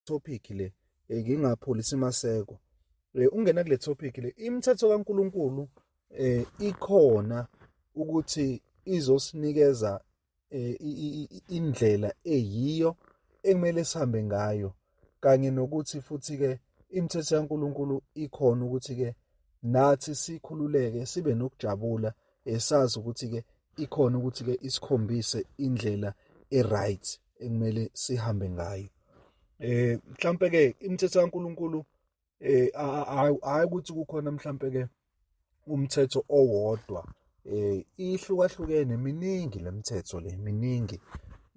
Topic le, ngingapholisi maseko ungena kule topic le. Imithetho kaNkuluNkulu ikhona ukuthi izosinikeza indlela eyiyo ekumele sihambe ngayo, kanye nokuthi futhi ke imithetho kaNkuluNkulu ikhona ukuthi ke nathi sikhululeke, sibe nokujabula, esazi ukuthi ke ikhona ukuthi ke isikhombise indlela e-right ekumele sihambe ngayo. Mhlambe ke imithetho kaNkuluNkulu, hayi ukuthi kukhona mhlambe ke umthetho owodwa, ihlukahlukene, miningi lemithetho le, miningi.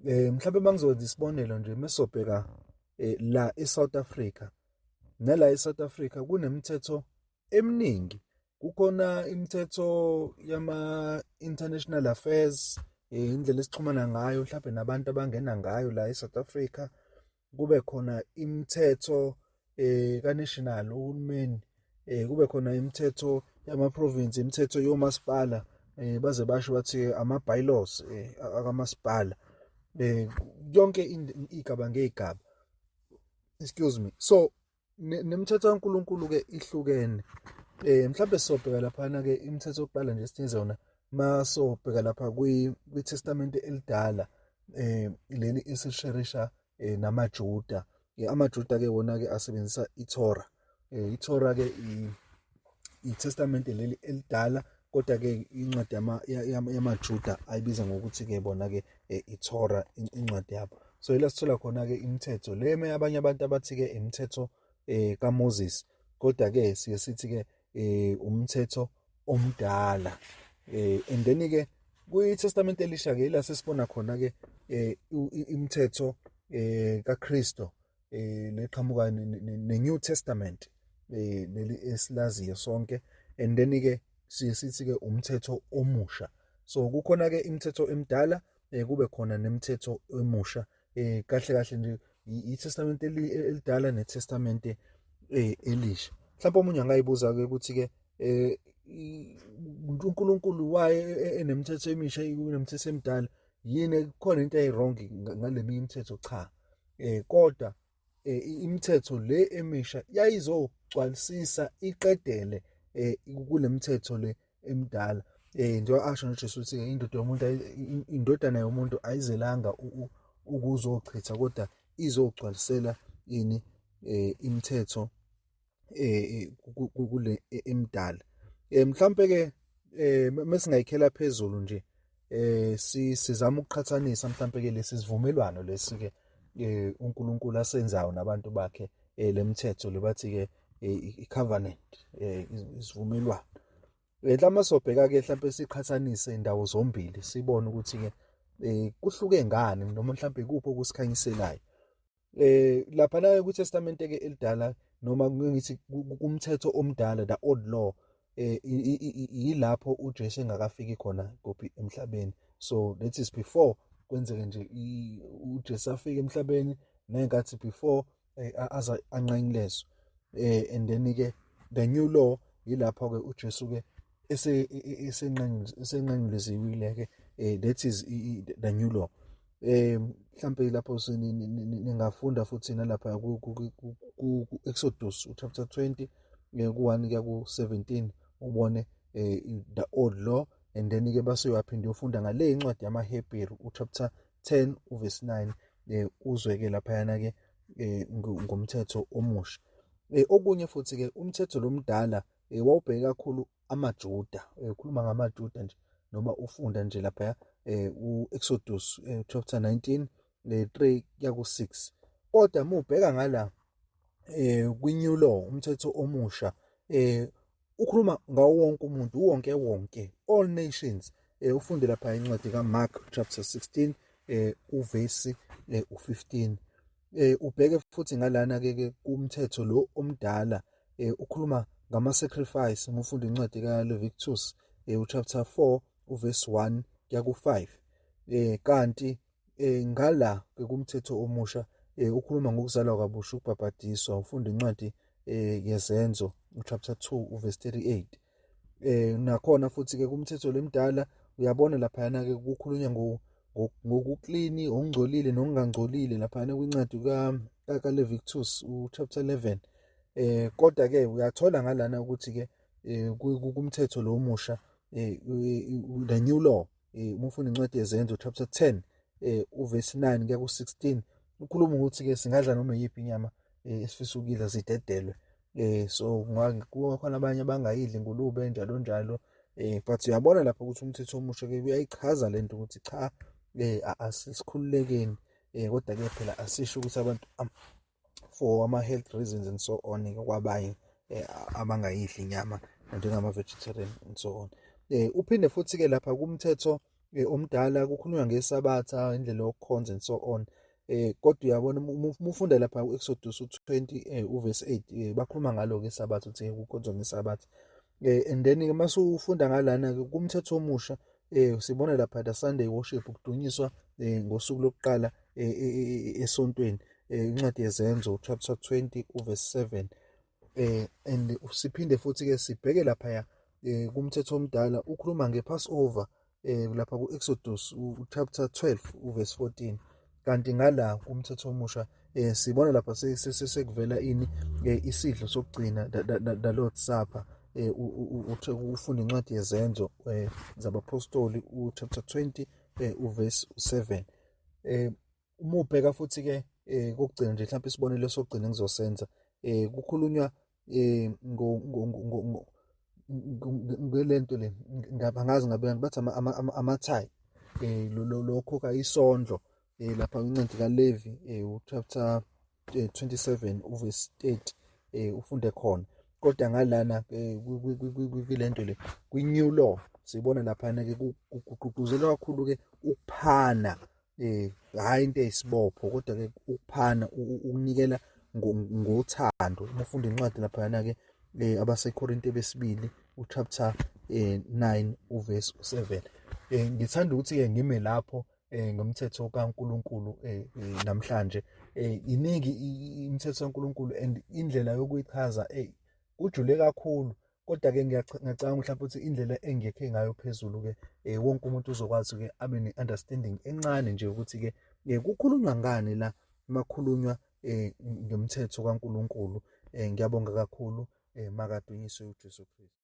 Mhlambe mangizokwenza isibonelo nje, mesobheka la eSouth Africa, nala eSouth Africa kunemithetho eminingi. Kukhona imithetho yama international affairs, indlela esixhumana ngayo mhlawumbe nabantu abangena ngayo la eSouth Africa. Kube khona imithetho ka-national, uhulumeni, kube khona imithetho yama-province, imithetho yomasipala, baze basho bathi ama-bylaws akamasipala, yonke igaba ngey'gaba, excuse me. So nemithetho kaNkuluNkulu ke ihlukene. Mhlawumbe sizobheka laphana ke imithetho yokuqala nje esinikeza yona, masobheka lapha kwi-Testament elidala, leli esisherisha namaJuda. AmaJuda ke wona ke asebenzisa iTorah. ITorah ke iTestament leli elidala, kodwa ke incwadi yamaJuda ayibiza ngokuthi ke bona ke iTorah, incwadi yabo. So ila sithola khona ke imithetho le abanye abantu abathi ke imithetho kaMoses, kodwa ke siye sithi ke umthetho omdala. And then ke kwiTestament elisha ke ila sesibona khona ke imithetho kaKristo, leqhamuka ne-New Testament, leli esilaziyo sonke. And then ke siye sithi ke umthetho omusha. So kukhona ke imithetho emidala, kube khona nemithetho emusha. Kahle kahle nje iTestament elidala neTestament elisha. Mhlawumbe omunye angayibuza ke ukuthi ke uNkulunkulu waye enemithetho emisha, kunemithetho emidala yini? Kukhona into eyi-wrong ngale minye imithetho? Cha, kodwa imithetho le emisha yayizogcwalisisa, iqedele kule mithetho le emidala, njengoba asho noJesu ukuthi indoda yomuntu, indodana yomuntu ayizelanga ukuzochitha, kodwa izogcwalisela ini imithetho kule emidala. Mhlambe ke mesingayikhela phezulu nje, sizama ukuqhathanisa mhlambe ke lesi sivumelwano lesi ke uNkulunkulu asenzayo nabantu bakhe, lemithetho le bathi ke i-covenant, isivumelwano. Mhlawumbe sobheka ke mhlawumbe siqhathanise indawo zombili, sibone ukuthi ke kuhluke ngani, noma mhlawumbe ikuphi okusikhanyiselayo. Lapha la kwiTestament ke elidala, noma ngithi kumthetho omdala, the old law, yilapho uJesu engakafiki khona kuphi emhlabeni. So that is before kwenzeke nje uJesu afike emhlabeni, nenkathi before aza anqanyulezwe. And then ke the new law yilapho ke uJesu ke esenqanyuleziwile ke, that is the new law. Mhlambe lapho ningafunda futhi nalapha ku Exodus chapter 20 ku1 kuya ku17, ubone the old law. And then ke base uyaphinda uyofunda ngale incwadi yamaHebheru, uchapter 10 uverse 9, uzwe ke laphayana ke ngomthetho omusha. Okunye futhi ke, umthetho lomdala wawubheke kakhulu amaJuda, ukhuluma ngamaJuda nje, noma ufunda nje lapha uExodus chapter 19 3 kuya ku6. Kodwa mubheka ngala kwi-new law, umthetho omusha, ukhuluma ngawo wonke umuntu, wonke wonke, all nations. Ufunde lapha incwadi kaMark chapter 16 uverse u15. Ubheke futhi ngalana ke kumthetho lo omdala, ukhuluma ngama sacrifice, ngufunda incwadi kaLeviticus uchapter 4 uverse 1 kuya ku5. Kanti ngala ke kumthetho omusha, ukhuluma ngokuzalwa kabusha, ukubhabhadiswa, ufunda incwadi yeZenzo uchapter 2 uverse 38. Nakhona futhi ke kumthetho lemidala, uyabona laphayana ke kukhulunywa ngokuclean, okungcolile nokungangcolile, laphayana kwincwadi ka kaLeviticus u-chapter 11. Kodwa ke uyathola ngalana ukuthi ke kumthetho lo omusha, the new law, uma ufunda incwadi yeZenzo chapter 10 uverse 9 kuya ku-16, ukhuluma ukuthi ke singadla noma yiphi inyama esifisa ukudla, sidedelwe. So kukhona abanye abangayidli ingulube, njalo njalo, but uyabona lapho ukuthi umthetho omusha ke uyayichaza lento ukuthi cha, asikhululekeni, kodwa ke phela asisho ukuthi abantu for ama health reasons and so on, kwabanye abangayidli inyama njengama vegetarian and so on. Uphinde futhi ke lapha kumthetho omdala kukhulunywa ngesabatha, indlela yokukhonza and so on. Kodwa uyabona uma ufunda lapha ku-Exodus u20 uverse 8, bakhuluma ngalo ke isabatha, ukuthi kukhonzwa ngesabatha. And then ke mase ufunda ngalana ke kumthetho omusha, sibona lapha the Sunday worship, ukudunyiswa ngosuku lokuqala esontweni, incwadi yeZenzo chapter 20 uverse 7. And siphinde futhi ke sibheke lapha kumthetho omdala, ukhuluma ngePassover lapha ku-Exodus chapter 12 uverse 14, kanti ngala kumthetho omusha sibona lapha sekuvela ini, isidlo sokugcina, the Lord's Supper. Ufunda incwadi yeZenzo zabaPostoli u-chapter 20 uverse 7. Uma ubheka futhi ke kokugcina nje, mhlawumbe isibonelo sokugcina engizosenza, kukhulunywa ngo ngelento le, angazi ngabe bathi ama-tithe, lokho kayisondlo, lapha kwincwadi kaLevi uchapter 27 uverse 30, ufunde khona. Kodwa ngalana kulento le, kwi-new law, sibona laphana ke kugqugquzelwa kakhulu ke ukuphana, hayi into eyisibopho, kodwa ke ukuphana, ukunikela ngothando. Uma ufunda incwadi laphana ke abaseKorinte besibili uchapter 9 uverse 7. Ngithanda ukuthi ke ngime lapho ngomthetho kaNkuluNkulu namhlanje. Iningi imithetho kaNkuluNkulu and indlela yokuyichaza kujule kakhulu, kodwa ke ngiyacabanga mhlawumbe ukuthi indlela engiyekhe ngayo phezulu ke, wonke umuntu uzokwazi ke abe ne-understanding encane nje ukuthi ke kukhulunywa ngani la makhulunywa ngomthetho kaNkuluNkulu. Ngiyabonga kakhulu, makadunyiswe uJesu Kristu.